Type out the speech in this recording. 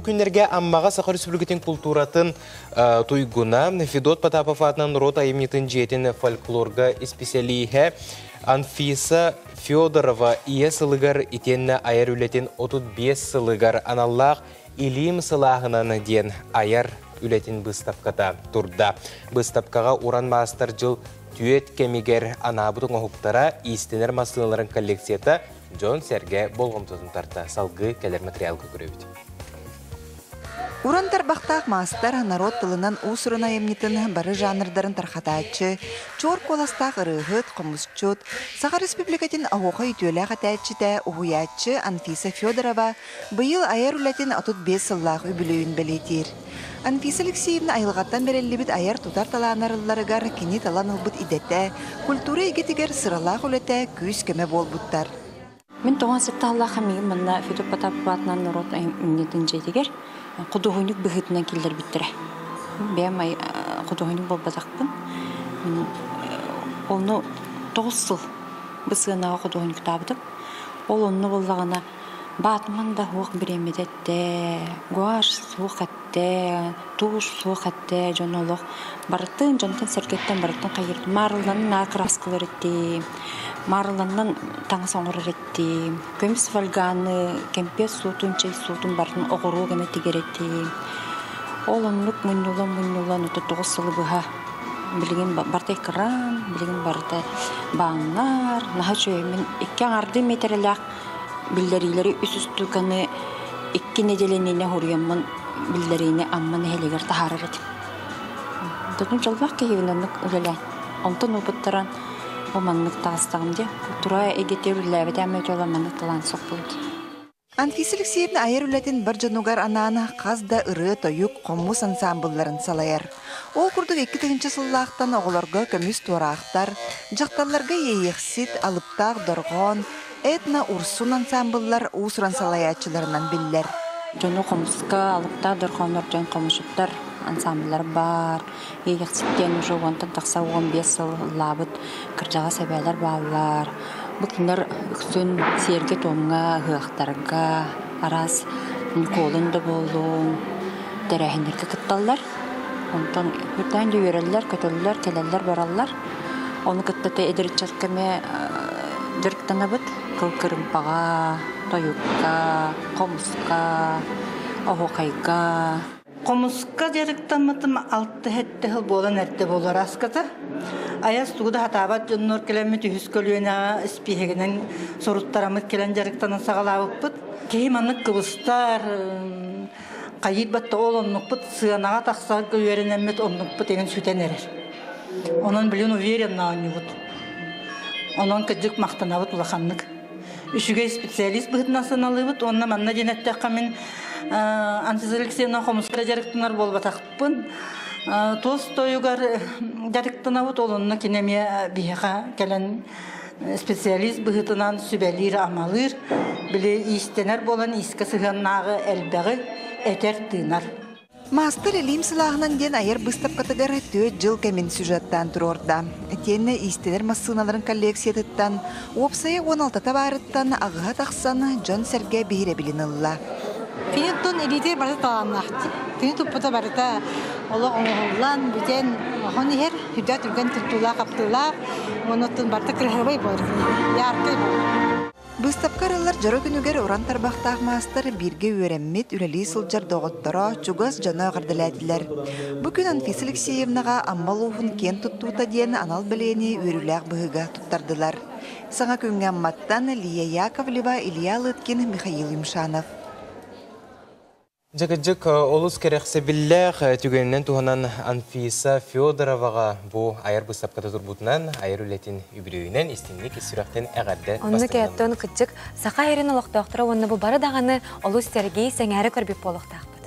күннэргэ Аммаҕа Саха Республикатын култууратын туйгуна Федот Потапов аатынан норуот айымньытын дьиэтин фольклорга исписэлииһэ Анфиса Федорова ийэ сылыгар итиэннэ айар үлэтин 35 сылыгар аналлаах «Илиим сылааһынан» диэн айар үлэтин быыстапката турда. Быыстапкаҕа уран маастар дьыл түөт кэмигэр анаабыт оҥоһуктара, иистэнэр массыыналарын коллекцията дьон-сэргэ болҕомтотун тарта. Салгыы кэлэр материалга көрөбүт. Уран тарбахтаах маастар норуот тылынан уус-уран айымньытын бары жанрдарын тархатааччы, чуор куоластаах ырыаһыт, хомусчут, Саха Республикатын оһуохай үтүөлээх этээччитэ, уһуйааччы Анфиса Федорова быйыл айар үлэтин 35 сыллаах үбүлүөйүн бэлиэтиир. Анфиса Алексеевна айылҕаттан бэриллибит айар-тутар талааннарылларыгар кини талан ылбыт идэтэ, культура эйгэтигэр сыралаах үлэтэ күүс-көмө буолбуттар. Мин тоҕо сыттааллаах миигин манна Федот Потапов аатынан норуот айымньытын дьиэтигэр худуоһунньук быһыытынан киллэрбиттэрэ. Бэйэм худуоһунньук буолбатахпын. Ону 9 сыл бу сыанаҕа худуоһунньуктаабытым. Ол онно буоллаҕына Баатман да суох бириэмэтэ эттэ, гуашь суох эттэ, тушь суох эттэ, дьон олох барытын дьонтон-сэргэттэн барытын хайыырдым. Маарылланан наар кырааскалар эттим, маарылланан таҥас оҥорор эттим, көмүс фольганы, кэмпиэт суутун, чэй суутун барытын оҕуруо гына тигэр этим. Ол оннук мунньулан-мунньулан ото 9 сылы быһа билигин барыта экран, билигин барыта бааннар, наһаа үчүгэй. Мин икки аҥаардыы миэтэрэлээх Биллэриилэри үс устууканы икки нэдиэлэнинэ суруйаммын биллэриини Амма нэһилиэгэр таһаарар этим. Онтон дьоллоох киһибин оннук үлэлээн. Онтон ылбыттаран бу маннык таҕыстаҕым дии. Култуура эйгэтэ үлэлээбитэ ама дьоло маннык талаан суох буолбут. Анфиса Алексеевна айар үлэтин бар дьонугар анаан хас да ырыа-тойук, хомус ансаамбылларын салайар. Ол курдук 2000 сыллаахтан оҕолорго көмүс туораахтар, дьахталларга иэйиэхсит, алыптаах дорҕоон, Этно-Урсун ансаамбыллар уус-уран салайааччыларынан биллэр. Дьону хомуска алыптаах дорҕооннор дьон хомусуттар ансаамбыллар баар. Иэйэхситтэн уже уонтан тахса 15 сыл ыллаабыт кырдьаҕас эбээлэр бааллар. Бу кинилэр үксүн сиэргэ-туомҥа, ыһыахтарга, араас Ньукуолун да буоллун, тэрээһиннэргэ кытталлар. Онтон үрдээн да үөрэллэр, көтөллөр, кэлэллэр-бараллар. Ону кытта эдэр ыччат кэмэ дьарыктанабыт. Кыл кырымпаҕа, тойукка, хомуска, оһуохайга. Хомуска дьарыктаммытым алта-сэттэ сыл буолан эрдэ буолар аската. Айас тугу да сатаабат дьоннор кэлэммит үһүс көлүөнэҕэ испииһэгинэн суруттараммыт кэлэн дьарыктанан саҕалаабыппыт. Киһи маннык кыбыстар, хайыырбат да ол оннукпут сыанаҕа тахсарга үөрэнэммит оннукпут эҥин сүтэн эрэр. Онон билин уверенно оонньуубут. Онон кырдьык махтанабыт улаханнык. Үчүгэй специалист быһыытынан сыаналыыбыт уонна манна диэн эттэххэ мин Анфиса Алексеевна хомуска дьарыктанар буолбатахпын. Туос тойугар дьарыктанабыт, ол онно кини эмиэ биһиэхэ кэлэн специалист быһыытынан сүбэлиир-амалыыр, били иистэнэр буолан иискэ сыһыаннааҕы элбэҕи этэр-тыынар. Маастар илиим сылааһынан диэн айар быыстапкатыгар түөрт дьыл кэмин сюжеттаан туруорда. Итиэннэ иистэнэр массыыналарын коллекциятыттан, уопсайа 16 баарыттан аҕыһа тахсан дьон-сэргэ биһирэбилин ылла. Киниттэн илиитигэр барыта талааннаах. Кини туппута барыта олох оҥоһуллан, бүтэн, оһон иһэр, үрдэ түргэн туттуулаах-хаптыылаах, уонна барыта кыраһыабай буолар, яркай буолар. Быыстапка арыллар дьоро күнүгэр уран тарбахтаах маастар бииргэ үөрэммит, үлэлии сылдьар доҕотторо, чугас дьоно эҕэрдэлээтилэр. Бу күн Анфиса Алексеевнаҕа Амма улууһун киэн туттуута диэн анал бэлиэни үөрүүлээх быһыыга туттардылар. Саҥа күҥҥэ Амматтан Лия Яковлева, Илья Лыткин, Михаил Юмшанов. Дьэ, кырдьык, олус кэрэхсэбиллээх түгэнинэн туһанан Анфиса Федороваҕа бу айар быыстапката турбутунан, айар үлэтин үбүлүөйүнэн истиҥник ис сүрэхтэн эҕэрдэ Онну кээттон кырдьык, саха эрин олохтоохторо уонна бу бары даҕаны олус сэргии, сэҥээрэ көрбүт буолуохтаахпыт.